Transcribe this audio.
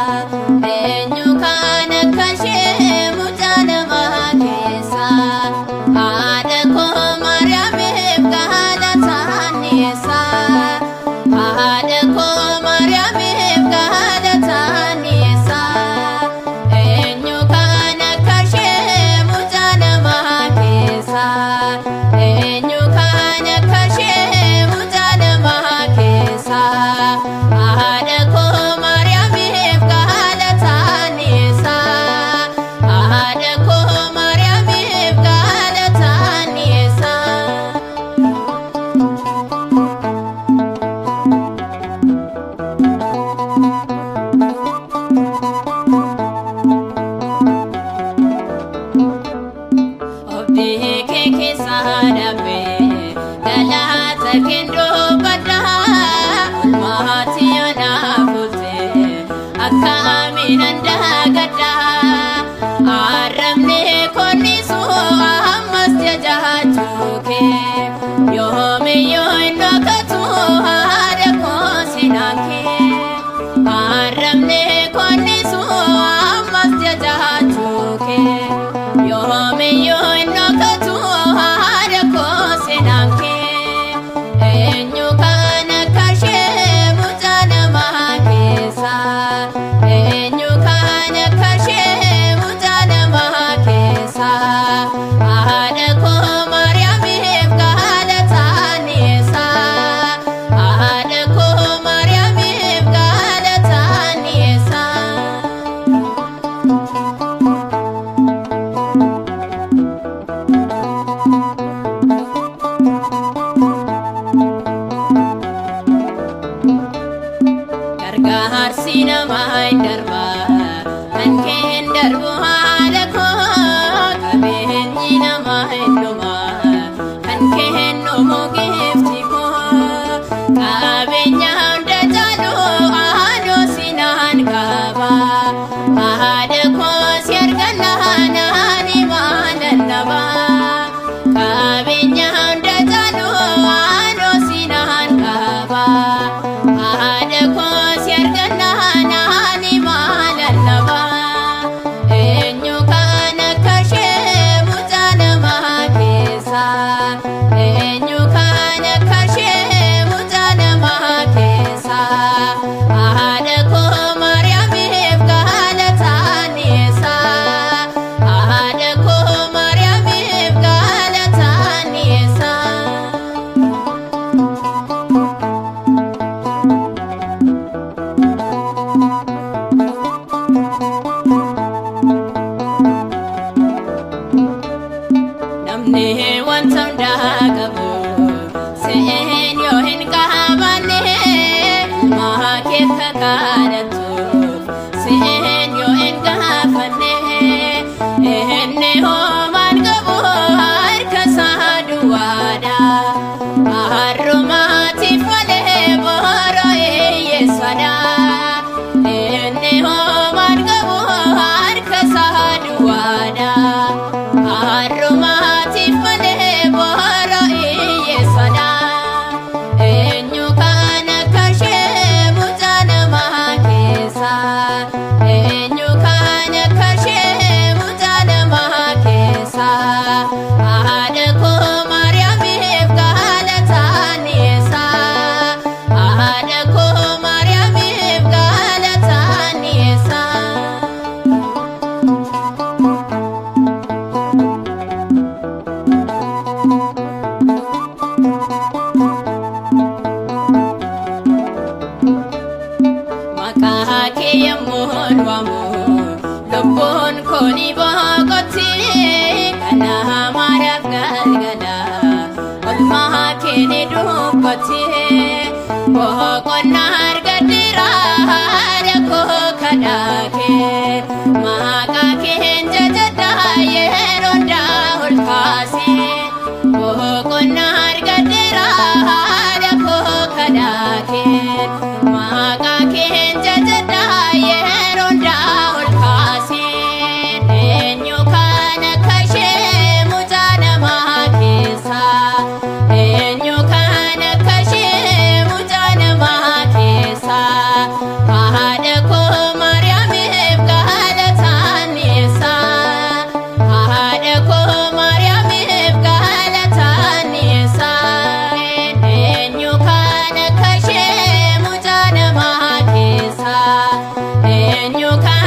Eenyu kan akka ishee mucaa namaa keessa? Haadha koo Maariyaamiif galataan dhiyeessa. Haadha koo Maariyaamiif galataan dhiyeessa. Eenyu kan akka ishee mucaa namaa keessa? Eenyu kan akka ishee mucaa namaa keessa? Haadha koo Maariyaamiif galataan dhiyeessa. Haadha koo Maariyaamiif galataan dhiyeessa. Obdii kee keessa dhabee galata kendoo baddaa olmaati anaaf oolte akka aminan daagaddaa arrabni konnisu ammas jajaachuu kee yoomiyyuu hin dhokatu haadha koo sinaan kee arrabni konnisu ammas jajaachuu kee yoomiyyuu hin dhokatu haadha koo sinaan kee. Eenyu kan akka ishee mucaa namaa keessa? Eenyu kan akka ishee mucaa namaa keessa? Haadha koo Maariyaamiif galataan dhiyeessa. Haadha koo Maariyaamiif galataan dhiyeessa. Gargaarsi namaa hin darba, kan kee hin darbu haadha koo. Qabeenyi namaa hin dhuma, kan kee hin dhumu giifti koo. Qabeenya hunda caalu aanoo sinaan qaba. Haadha koo si argannaan ani maalan dhaba? Qabeenya hunda caalu aanoo sinaan qaba. Haadha koo si argannaan ani maalan dhaba? Eenyu kan akka ishee mucaa namaa keessa? Eenyu kan akka ishee mucaa namaa keessa? Haadha koo Maariyaamiif galataan dhiyeessa. Haadha koo Maariyaamiif galataan dhiyeessa. Namni wanta hundaa qabu se'een yoo hin qabaanne ilmaa kee kakkaadhatuuf se'een yoo hin gaafanne inni homaan qabu harka isaa duwwaadha. Har'umaatiif malee booroo hiyyeessadha. Inni homaan qabu harka isaa duwwaadha. Har'umaatiif malee booroo hiyyeessadha. Eenyu kan akka ishee mucaa namaa keessa? Eenyu kan akka ishee mucaa namaa keessa? Haadha koo Maariyaamiif galataan dhiyeessa. Haadha koo Maariyaamiif galataan dhiyeessa. Maqaa kee yemmuun waamu lubbuun koo ni boqotti. Kana Maariyaaf galgala olmaa kee ni dubbatti. Boqonnaa argadheera haadha koo kadhaa kee. Maqaa keen jajadha yeroo hundaa ol kaasee. Boqonnaa argadheera haadha koo kadhaa kee. Maqaa keen jajadha yeroo hundaa ol kaasee. Eenyu kan akka ishee mucaa namaa keessa? Eenyu kan akka ishee mucaa namaa keessa? Haadha koo Maariyaam. Eenyu kan